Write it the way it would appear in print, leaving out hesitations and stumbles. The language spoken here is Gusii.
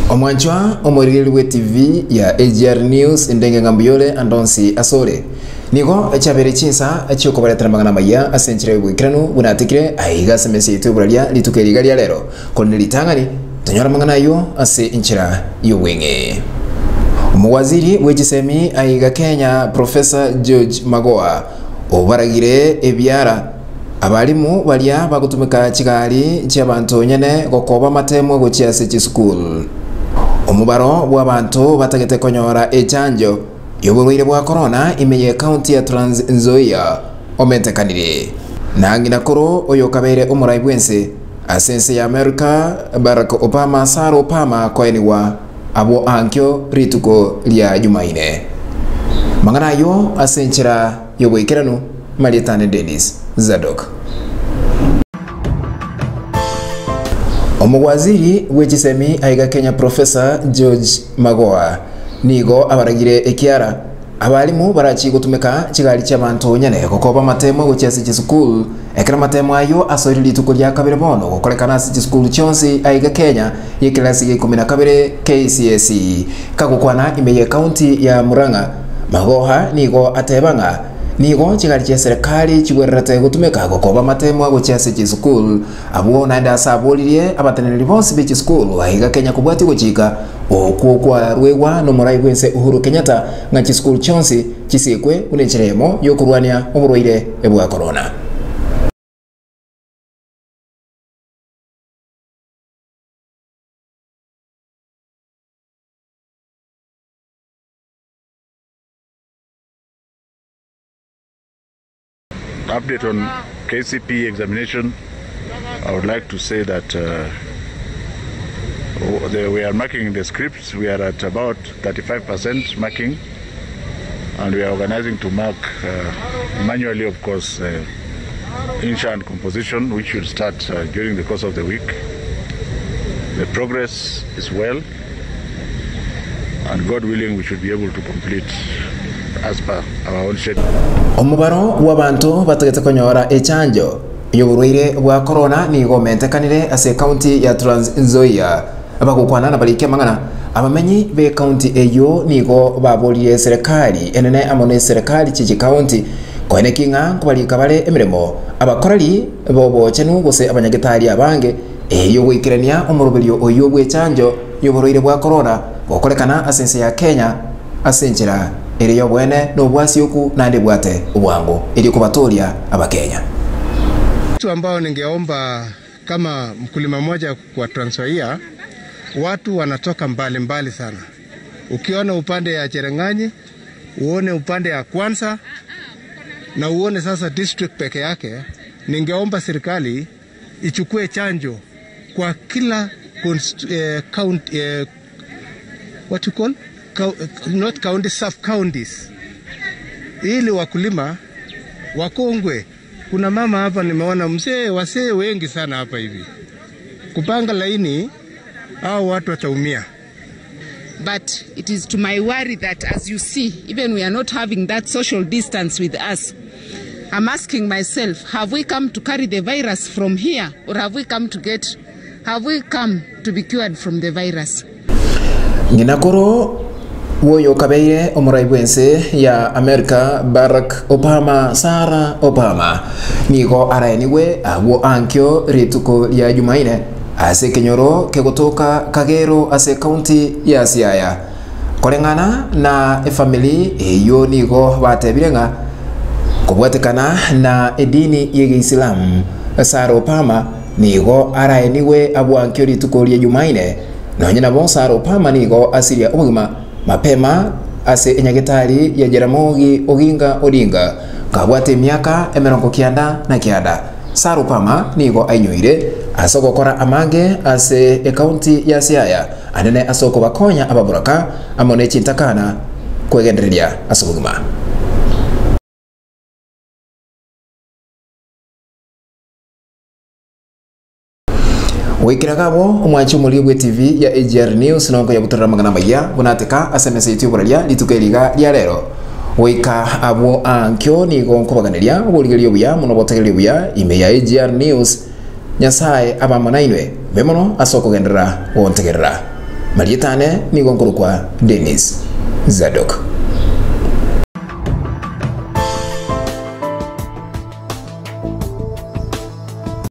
Omwanchwa omorigereria bwe TV ya AGR News ndenge ng'a mbuya ore ande onsi ase ore. Nigo chiabeire chinsa chiokobaretera amang'ana amayia ase enchera y'oboikeranu buna atekire aiga ase emesa yaito y'oboraria rituko eri iga ria rero. Korende ritang'ani tonyore amang'ana ayio ase enchera y'obweng'e. Omowaziri bwe chisemi aiga Kenya Professor George Magoha obaragire ebiara Abalimu baria bagotumeka chigari chi'abanto nyene gokoba amatemwa gochia ase chisukuru. Omobaro bw'abanto batagete konyora echanjo y'oborwaire bwa korona ime y'ecounty ya Trans Nzoia omentekanire. Na ng'ina koro oyokabeire omorai bw'ense ase ense ya America Barack Obama Sarah Obama koenigwa abwo ankio rituko ria Jumaine. Mang'ana ayio ase enchera y'oboikeranu Marieta ane Dennis Zadok. Omowaziri bwe chisemi aiga Kenya Professor George Magoha nigo abaragire ekiara abalimu barachie gotumeka chigari chiabanto nyene gokoba amatemo gochia ase chisukuru ekero amatemo ayio asoire rituko ria kabere bono gokorekana ase chisukuru chionsi aiga Kenya yekerasi gia ikomi na kabere KCSE. Kagokwana ime ye county ya Murang'a Magoha nigo ateba ng'a Nigo chigari chi'eserekari chigwererete gotumeka gokoba amateemwa gochia ase chisukuru. Abwo naende ase aboririe abateneneri bonsi be chisukuru aiga Kenya kobwatia ogochika okwo kwarwegwa nomorai bw'ense Uhuru Kenyatta ng'a chisukuru chionsi chisiekwe buna enchera eyemo yokorwania oborwaire bwa korona. Update on KCPE examination, I would like to say that uh, the, we are marking the scripts. We are at about 35% marking, and we are organizing to mark uh, manually, of course, uh, insha and composition, which will start uh, during the course of the week. The progress is well, and God willing, we should be able to complete as per our own schedule. Omobaro bw'abanto batagete konyora echanjo y'oborwaire bwa korona nigo omentekanire ase ekaunti ya Trans Nzoia. Bagokwana nabariki amang'ana, abamenyi b'ekaunti eyio nigo baborire eserekari enene amo n'eserekari chie chikaunti koeneki ng'a nkobarika bare emeremo abakoreri b'obochenu gose abanyagetari abange erio goikerania omoroberio oyio bw'echanjo y'oborwaire bwa korona gokorekana ase ense ya Kenya ase enchera ere y'oboene na obwasioku naende ebwate obwango erio kobatooria Abakenya. Kitu ambao ningeomba kama mkulima mmoja kwa Trans Nzoia, watu wanatoka mbali mbali sana. Ukiona upande ya Cherang'anyi, uone upande ya Kwanza na uone sasa district peke yake. Ningeomba serikali ichukue chanjo kwa kila eh, county, eh, what you call not county, sub counties, ili wakulima wakongwe. Kuna mama hapa nimeona mzee, wasee wengi sana hapa hivi kupanga laini, hao watu wataumia. But it is to my worry that as you see, even we are not having that social distance with us. I'm asking myself, have we come to carry the virus from here or have we come to get, have we come to be cured from the virus? Ng'ina koro bw'oyokabeire omorai bw'ense ya Amerika Barack Obama, Sarah Obama, nigo araenigwe agwo ankio rituko ria Jumaine ase ekenyoro kegotoka Kagero ase ekaunti ya Siaya. Koreng'ana na efamiri eyio nigo batebire ng'a kobwatekana na edini y'Egeisilamu, Sarah Obama nigo araenigwe abwo ankio rituko ria Jumaine. Nonye nabo Sarah Obama nigo asiria obogima mapema ase enyagetari ya Jaramogi Oginga Odinga kabwate emiaka 99. Sarah Obama nigo ainyoire ase ogokora amange ase ekaunti ya Siaya anene ase okobakonya ababoraka amo ne chintakana kwegendereria ase obogima. Goikera gabo omwanchi omoria bwe TV ya AGR News nonko yabutorera amang'ana amaya buna ateka ase emesa yaito y'oboraria rituko eri iga ria rero. Goika abwo ankio nigo nkobaganeria oborigereria obuya mono obotegereri obuya ime ya AGR News. Nyasae abe amo nainwe, mbuya mono ase okogenderera gontegerera. Marieta ane nigo nkorokwa Dennis Zadok.